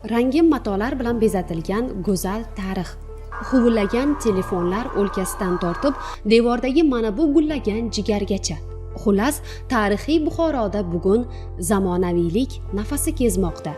Rangin matolar bilan bezatilgan go'zal tarix, huvillagan telefonlar o'lkasidan tortib devordagi mana bu gullagan jigargacha. Xullas, tarixiy Buxoroda bugun zamonaviylik nafasi kezmoqda.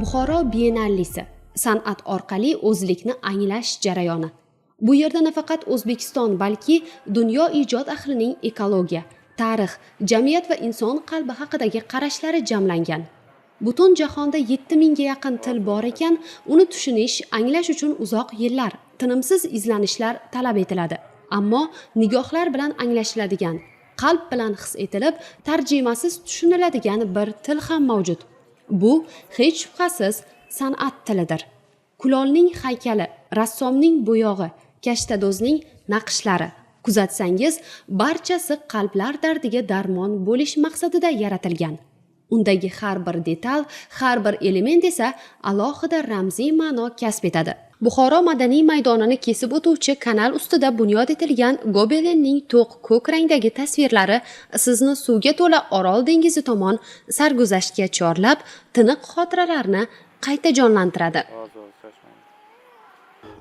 Buxoro biennalesi san'at orqali o'zlikni anglash jarayoni. Bu yerda nafaqat O'zbekiston, balki dunyo ijod ahlining ekologiya, tarix, jamiyat va inson qalbi haqidagi qarashlari jamlangan. Butun jahonda 7000 ga yaqin til bor ekan, uni tushunish, anglash uchun uzoq yillar, tinimsiz izlanishlar talab etiladi. Ammo nigohlar bilan anglashiladigan, qalb bilan his etilib, tarjimasiz tushuniladigan bir til ham mavjud. Bu hech shubhasiz san'at tilidir. Kulolning haykali, rassomning bo'yog'i, kashtadozning naqshlari. Kuzatsangiz, barchasi qalblar dardiga darmon bo'lish maqsadida yaratilgan. Undagi har bir detal, har bir element esa alohida ramziy ma'no kasb etadi. Buxoro madaniy maydonini kesib o'tuvchi kanal ustida bunyod etilgan gobelenning to'q ko'k rangdagi tasvirlari sizni suvga to'la Orol dengizi tomon sarguzashtga chorlab, tiniq xotiralarni qayta jonlantiradi.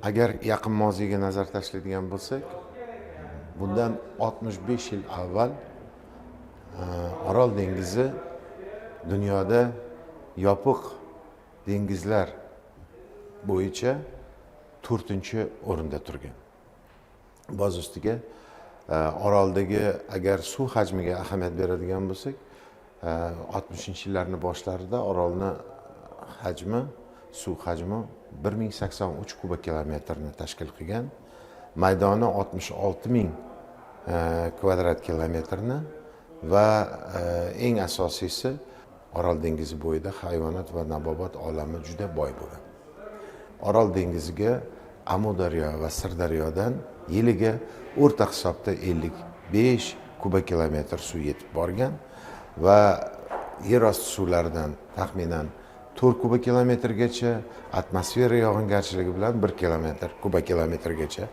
Agar yaqin moziyga nazar tashlaydigan bo'lsak, bundan 65 yil avval Orol dengizi dunyoda yopiq dengizlar bo'yicha 4-o'rinda turgan. Boz ustiga Oroldagi agar suv hajmiga ahamiyat beradigan bo'lsak, 60-yillarning boshlarida Orolni hajmi, suv hajmi 1083 kubokilometrni tashkil qilgan, maydoni 66 000 kvadrat kilometrni va eng asosiysi Orol dengizi bo'yida hayvonot va nabobot olami juda boy bo'lgan. Orol dengiziga Amudaryo va Sirdaryodan yiliga o'rta hisobda 55 kubokilometr suv yetib borgan va yer osti suvlaridan taxminan 4 kubokilometrgacha, atmosfera yog'ingarchiligi bilan 1 kubokilometrgacha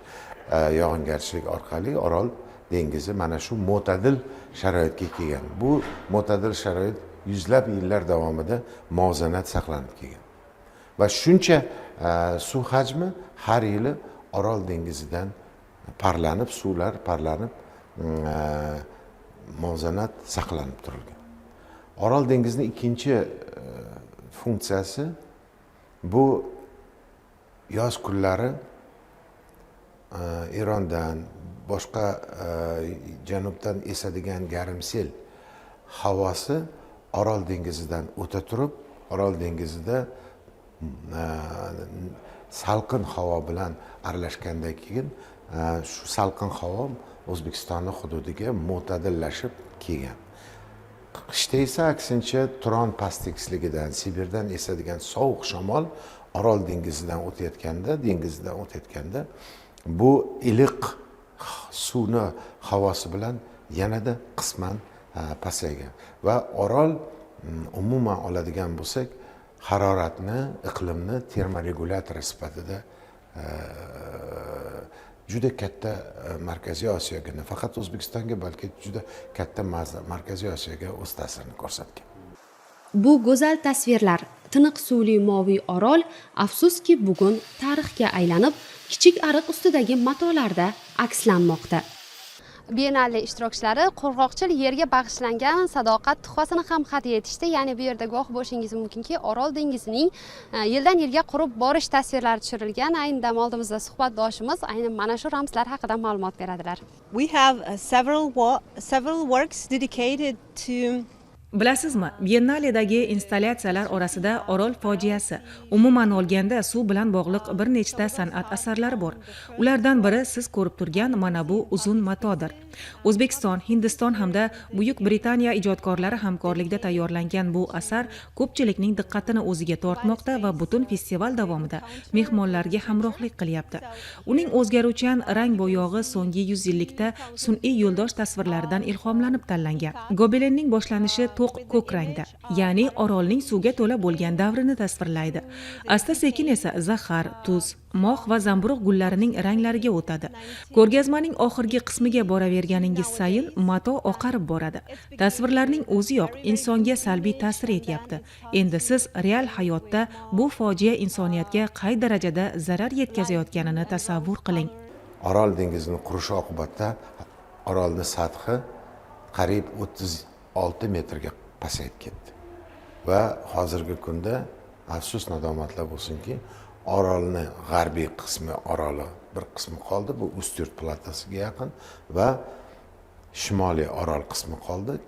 yog'ingarchilik orqali Orol dengizi mana shu mo'tadil sharoitga kelgan. Bu mo'tadil sharoit yuzlab yillar davomida muvozanat saqlanib kelgan. Va shuncha suv hajmi har yili Orol dengizidan parlanib, suvlar parlanib, muvozanat saqlanib turilgan. Orol dengizining ikkinchi funksiyasi bu yoz kunlari Erondan, boshqa janubdan esadigan garmsel havosi Orol dengizidan o'ta turib, Orol dengizida salqin havo bilan aralashgandan keyin shu salqin havo O'zbekistonning hududiga mo'tadillashib kelgan. Qishda esa aksincha Turon pasttekisligidan, Sibirdan esadigan sovuq shamol Orol dengizidan o'tayotganda, bu iliq suvni havosi bilan yanada qisman pasaygan va Orol umuman oladigan bo'lsak, haroratni, iqlimni termoregulyatori sifatida juda katta Markaziy Osiyoga, nafaqat O'zbekistonga, balki juda katta Markaziy Osiyoga o'z ta'sirini ko'rsatgan. Bu go'zal tasvirlar, tiniq suvli moviy Orol afsuski bugun tarixga aylanib, kichik ariq ustidagi matolarda akslanmoqda. Biennale ishtirokchilari qurg'oqchil yerga bag'ishlangan sadoqat tuhfasini ham hadya etishdi. Ya'ni bu yerda guvoh bo'lishingiz mumkinki, Orol dengizining yildan yilga qurib borish tasvirlari tushirilgan. Ayni dam oldimizda suhbatdoshimiz aynan mana shu ramzlar haqida ma'lumot beradilar. We have several works dedicated to Bilasizmi, Biennaledagi installyatsiyalar orasida Orol fojiasi, umuman olganda suv bilan bog'liq bir nechta san'at asarlari bor. Ulardan biri siz ko'rib turgan mana bu uzun matodir. O'zbekiston, Hindiston hamda Buyuk Britaniya ijodkorlari hamkorligida tayyorlangan bu asar ko'pchilikning diqqatini o'ziga tortmoqda va butun festival davomida mehmonlarga hamrohlik qilyapti. Uning o'zgaruvchan rang bo'yog'i so'nggi 100 yillikda sun'iy yo'ldosh tasvirlaridan ilhomlanib tanlangan. Gobelenning boshlanishi to'q ko'k rangda, ya'ni orolning suvga to'la bo'lgan davrini tasvirlaydi. Asta-sekin esa zahar, tuz, mox va zamburug' gullarining ranglariga o'tadi. Ko'rgazmaning oxirgi qismiga boraverganingiz sayin mato oqarib boradi. Tasvirlarning o'ziyoq insonga salbiy ta'sir etyapti. Endi siz real hayotda bu fojia insoniyatga qay darajada zarar yetkazayotganini tasavvur qiling. Orol dengizini qurishi oqibatida orolni sathi qariyb 36 metrga pasayib ketdi. Va hozirgi kunda afsus nadomatlar bo'lsinki, orolni g'arbiy qismi, oroli bir qismi qoldi, bu Ustyurt platosiga yaqin, va shimoliy orol qismi qoldi.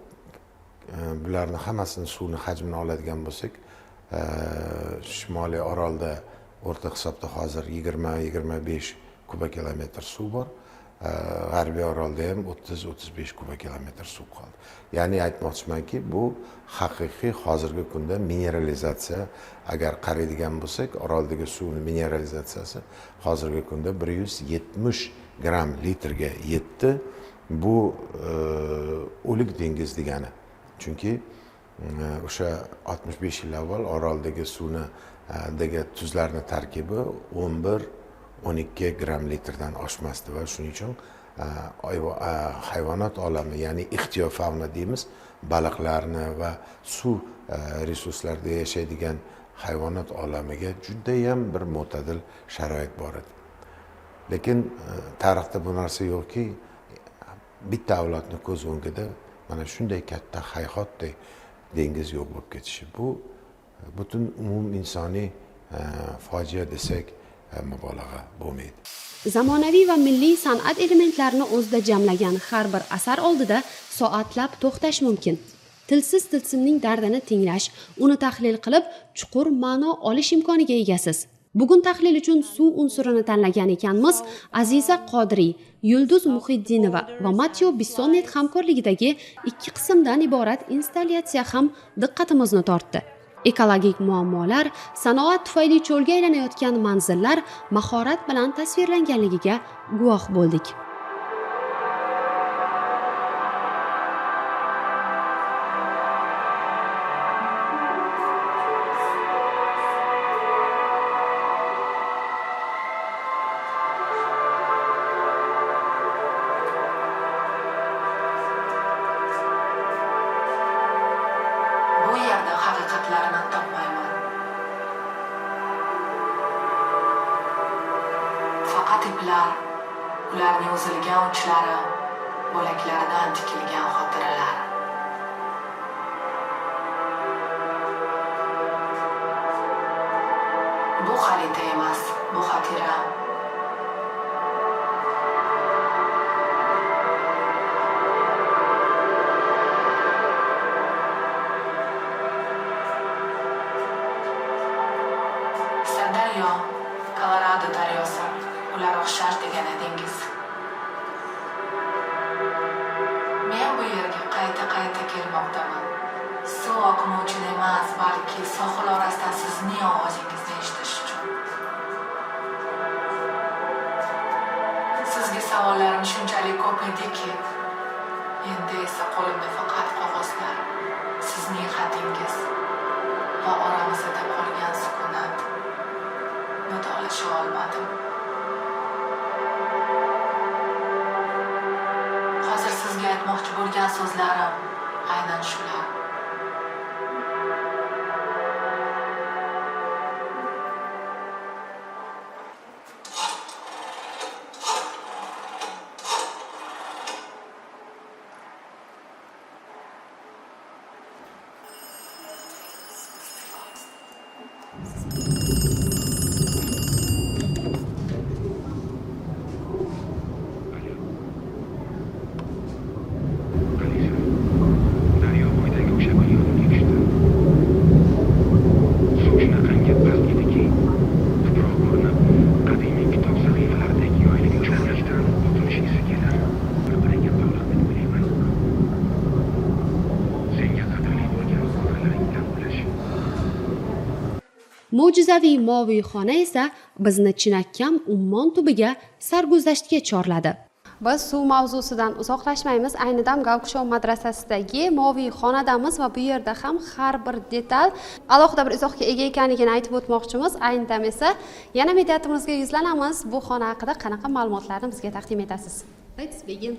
Bularni hammasini suvni hajmini oladigan bo'lsak, shimoliy orolda o'rta hisobda hozir 20-25 kubakilometr suv bor. G'arbiy orolda ham 30-35 kubakilometr suv qoldi. Ya'ni aytmoqchimanki, bu haqiqiy hozirgi kunda mineralizatsiya, agar qaraydigan bo'lsak, oroldagi suvni mineralizatsiyasi hozirgi kunda 170 gramm litrga yetdi. Bu o'lik dengiz degani. Chunki o'sha 65 yil avval oroldagi suvni dagi tuzlarni tarkibi 11-12 gramm litrdan oshmasdi va shuning uchun hayvonot olami, ya'ni ixtiofauna deymiz, baliqlarni va suv resurslarida yashaydigan hayvonot olamiga judayam bir mo'tadil sharoit bor edi. Lekin tarixda bu narsa yo'qki, bitta avlodni ko'z o'ngida mana shunday katta hayhotdek dengiz yo'q bo'lib ketishi, bu butun umum insoniy fojia desak mubolag'a bo'lmaydi. Zamonaviy va milliy san'at elementlarini o'zida jamlagan har bir asar oldida soatlab to'xtash mumkin. Tilsiz tilsimning dardini tinglash, uni tahlil qilib, chuqur ma'no olish imkoniga egasiz. Bugun tahlil uchun suv unsurini tanlagan ekanmiz, Aziza Qodiriy, Yulduz Muhiddinova va Matyo Bissonnet hamkorligidagi 2 qismdan iborat installyatsiya ham diqqatimizni tortdi. Ekologik muammolar, sanoat tufayli cho'lga aylanayotgan manzillar mahorat bilan tasvirlanganligiga guvoh bo'ldik. Ularning uzilgan uchlari, bo'laklaridan tikilgan xotiralar. Bu xarita emas, bu xotira. Sirdaryo, Kolorado daryosi, ular o'xshash degan edingiz. Men bu yerga qayta-qayta kelmoqdaman. Suv oqimi uchun emas, balki sohil orasidan sizning ovozingizni eshitish uchun. Sizga savollarim shunchalik ko'p ediki, endi esa qo'limda faqat qog'ozlar, sizning xatingiz va oramizda qolgan sukunat. Vidolasha olmadim. Hozir sizga aytmoqchi bo'lgan so'zlarim aynan shular. Daryo bo'yidagi o'sha Mo'jizaviy moviy xona esa bizni chinakam ummon tubiga sarguzashtga chorladi. Biz suv mavzusidan uzoqlashmaymiz. Ayni dam Gavkushon madrasasidagi moviy xonadamiz va bu yerda ham har bir detal alohida bir izohga ega ekanligini aytib o'tmoqchimiz. Ayni dam esa yana mediatorimizga yuzlanamiz. Bu xona haqida qanaqa ma'lumotlarni bizga taqdim etasiz? Let's begin.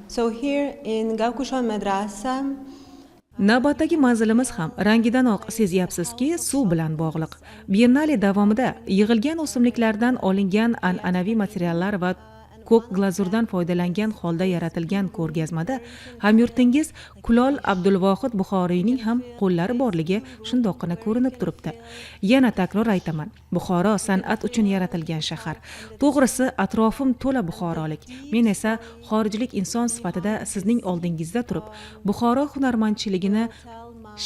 So here in Gavkushon Madrasa, Navbatdagi manzilimiz ham, rangidanoq sezyapsizki, suv bilan bog'liq. Biennale davomida yig'ilgan o'simliklardan olingan an'anaviy materiallar va ko'k glazurdan foydalangan holda yaratilgan ko'rgazmada hamyurtingiz Kulol Abdulvohid Buxoriyning ham qo'llari borligi shundoqqina ko'rinib turibdi. Yana takror aytaman, Buxoro san'at uchun yaratilgan shahar. To'g'risi, atrofim to'la buxorolik. Men esa xorijlik inson sifatida sizning oldingizda turib, Buxoro hunarmandchiligini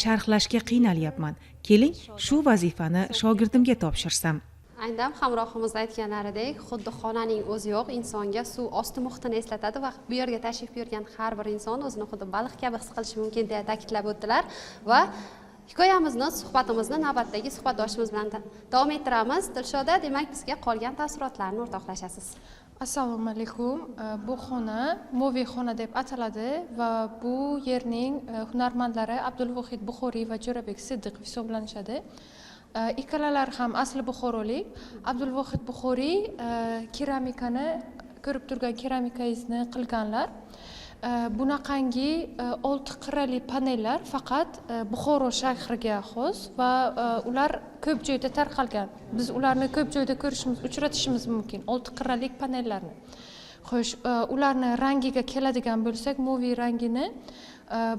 sharhlashga qiynalyapman. Keling, shu vazifani shogirdimga topshirsam. Ayni dam hamrohimiz aytganlaridek, xuddi xonaning o'ziyoq insonga suv osti muhitini eslatadi va bu yerga tashrif buyurgan har bir inson o'zini xuddi baliq kabi his qilishi mumkin, deya ta'kidlab o'tdilar. Va hikoyamizni, suhbatimizni navbatdagi suhbatdoshimiz bilan davom ettiramiz. Dilshoda, demak, bizga qolgan taassurotlarni o'rtoqlashasiz. Assalomu alaykum. Bu xona moviy xona deb ataladi va bu yerning hunarmandlari Abdulvohid Buxoriy va Jo'rabek Siddiqov hisoblanishadi. Ikkalalari ham asli buxorolik. Abdulvohid Buxoriy keramikani, ko'rib turgan keramikangizni qilganlar. Bunaqangi olti qirrali panellar faqat Buxoro shahriga xos va ular ko'p joyda tarqalgan. Biz ularni ko'p joyda ko'rishimiz, uchratishimiz mumkin, olti qirralik panellarni. Xo'sh, ularni rangiga keladigan bo'lsak, moviy rangini,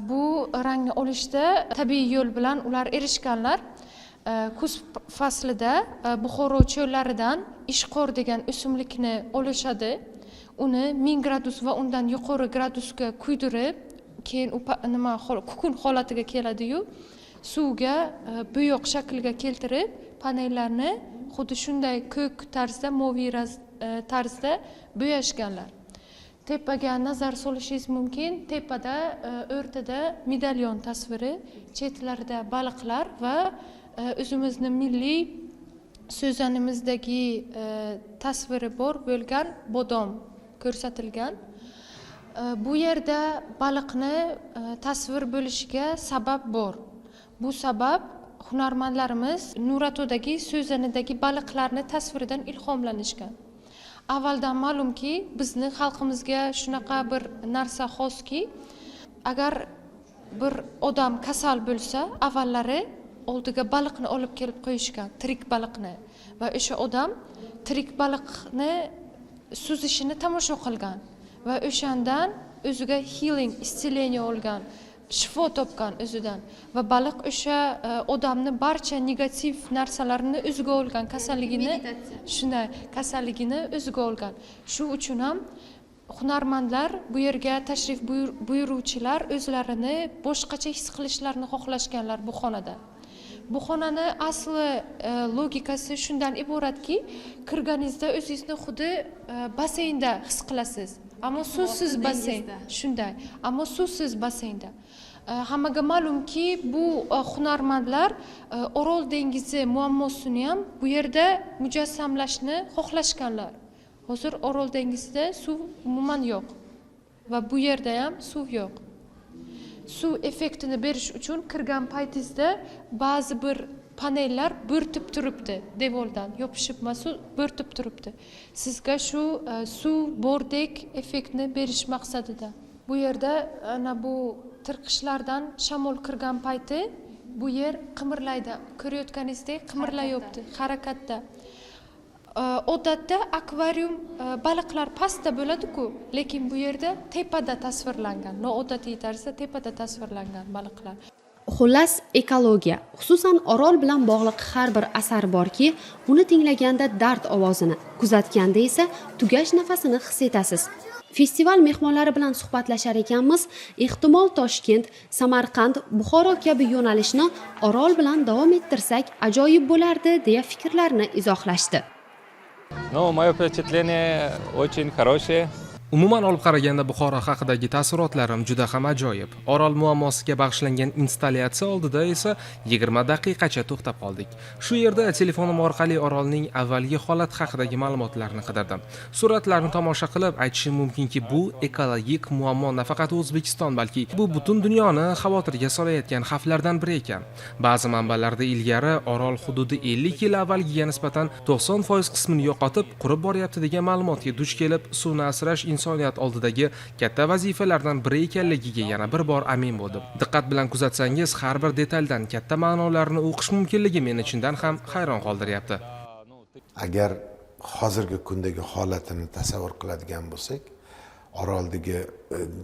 bu rangni olishda tabiiy yo'l bilan ular erishganlar. Kuz faslida Buxoro cho'llaridan ishqor degan o'simlikni olishadi. Uni 1000 gradus va undan yuqori gradusga kuydirib, keyin u nima, kukun holatiga keladiyu, suvga bo'yoq shakliga keltirib, panellarni xuddi shunday ko'k tarzda, moviy tarzda bo'yashganlar. Tepaga nazar solishingiz mumkin. Tepada, o'rtada medalyon tasviri, chetlarida baliqlar va o'zimizni milliy so'zanimizdagi tasviri bor bo'lgan bodom ko'rsatilgan. Bu yerda baliqni tasvir bo'lishiga sabab bor. Bu sabab hunarmandlarimiz Nuratodagi so'zanidagi baliqlarni tasviridan ilhomlanishgan. Avvaldan ma'lumki, bizni xalqimizga shunaqa bir narsa xoski, agar bir odam kasal bo'lsa, avvallari oldiga baliqni olib kelib qo'yishgan, tirik baliqni, va o'sha odam tirik baliqni suzishini tomosha qilgan va o'shandan o'ziga healing, исцеление olgan, shifo topgan o'zidan. Va baliq o'sha odamni barcha negativ narsalarni o'ziga olgan, kasalligini, shunday, kasalligini o'ziga olgan. Shu uchun ham hunarmandlar, bu yerga tashrif buyuruvchilar o'zlarini boshqacha his qilishlarini xohlashganlar bu xonada. Bu xonani asli logikasi shundan iboratki, kirganingizda o'zingizni xuddi basseynda his qilasiz, ammo suvsiz basseyn. Shunday, ammo suvsiz basseynda. Hammaga ma'lumki, bu hunarmandlar Orol dengizi muammosini ham bu yerda mujassamlashni xohlashganlar. Hozir Orol dengizida suv umuman yo'q va bu yerda ham suv yo'q. Suv effektini berish uchun kirgan paytingizda ba'zi bir panellar bo'rtib turibdi, devordan yopishib emas, bo'rtib turibdi, sizga shu suv bordek effektni berish maqsadida. Bu yerda ana bu tirqishlardan shamol kirgan payti bu yer qimirlaydi, ko'rayotganingizdek qimirlayapti, harakatda. Odatda akvarium baliqlar pastda bo'ladi-ku, lekin bu yerda tepada tasvirlangan, noodatiy tarzda tepada tasvirlangan baliqlar. Xullas, ekologiya, xususan Orol bilan bog'liq har bir asar borki, uni tinglaganda dard ovozini, kuzatganda esa tugash nafasini his etasiz. Festival mehmonlari bilan suhbatlashar ekanmiz, ehtimol, Toshkent, Samarqand, Buxoro kabi yo'nalishni Orol bilan davom ettirsak ajoyib bo'lardi, deya fikrlarini izohlashdi. Ну, мое впечатление очень хорошее. Umuman olib qaraganda, Buxoro haqidagi taassurotlarim juda ham ajoyib. Orol muammosiga bag'ishlangan installyatsiya oldida esa 20 daqiqacha to'xtab qoldik. Shu yerda telefonim orqali orolning avvalgi holati haqidagi ma'lumotlarni qidirdim. Suratlarni tomosha qilib, aytishim mumkinki, bu ekologik muammo nafaqat O'zbekiston, balki bu butun dunyoni xavotirga solayotgan xavflardan biri ekan. Ba'zi manbalarda ilgari Orol hududi 50 yil avvalgiga nisbatan 90% qismini yo'qotib, qurib boryapti degan ma'lumotga duch kelib, suvni asrash insoniyat oldidagi katta vazifalardan biri ekanligiga yana bir bor amin bo'ldim. Diqqat bilan kuzatsangiz, har bir detaldan katta ma'nolarni o'qish mumkinligi meni chindan ham hayron qoldiryapti. Agar hozirgi kundagi holatini tasavvur qiladigan bo'lsak, Oroldagi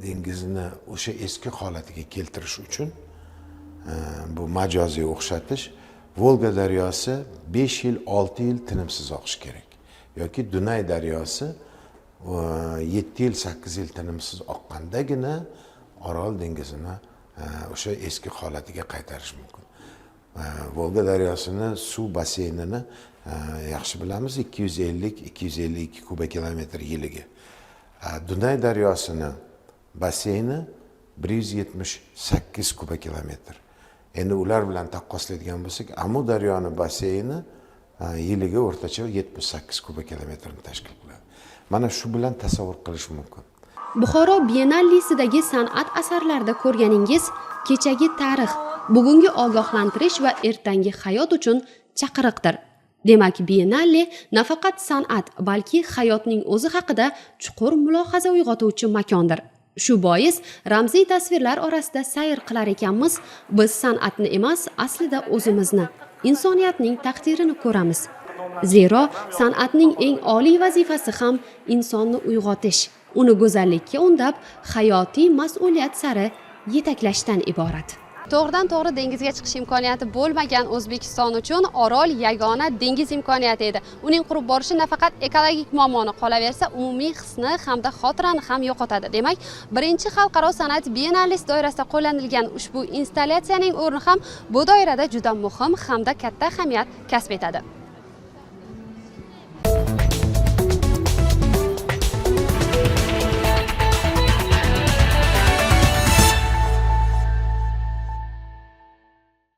dengizni o'sha eski holatiga keltirish uchun, bu majoziy o'xshatish, Volga daryosi 5 yil, 6 yil tinimsiz oqishi kerak yoki Dunay daryosi 7 yil, 8 yil tinimsiz oqqandagina Orol dengizini o'sha eski holatiga qaytarish mumkin. Volga daryosini suv basseynini yaxshi bilamiz, 250, 252 kubokilometr yiliga. Dunay daryosini basseyni 178 kubokilometr. Endi ular bilan taqqoslaydigan bo'lsak, Amu daryoni basseyni yiliga o'rtacha 78 kubokilometrni tashkil qiladi. Mana shu bilan tasavvur qilish mumkin. Buxoro biennalesidagi san'at asarlarida ko'rganingiz kechagi tarix, bugungi ogohlantirish va ertangi hayot uchun chaqiriqdir. Demak, biennale nafaqat san'at, balki hayotning o'zi haqida chuqur mulohaza uyg'otuvchi makondir. Shu bois ramziy tasvirlar orasida sayr qilar ekanmiz, biz san'atni emas, aslida o'zimizni, insoniyatning taqdirini ko'ramiz. Zero san'atning eng oliy vazifasi ham insonni uyg'otish, uni go'zallikka undab, hayotiy mas'uliyat sari yetaklashdan iborat. To'g'ridan to'g'ri dengizga chiqish imkoniyati bo'lmagan O'zbekiston uchun Orol yagona dengiz imkoniyati edi. Uning qurib borishi nafaqat ekologik muammoni, qolaversa umumiy hisni hamda xotirani ham yo'qotadi. Demak, birinchi xalqaro san'at biennalesi doirasida qo'llanilgan ushbu installyatsiyaning o'rni ham bu doirada juda muhim hamda katta ahamiyat kasb etadi.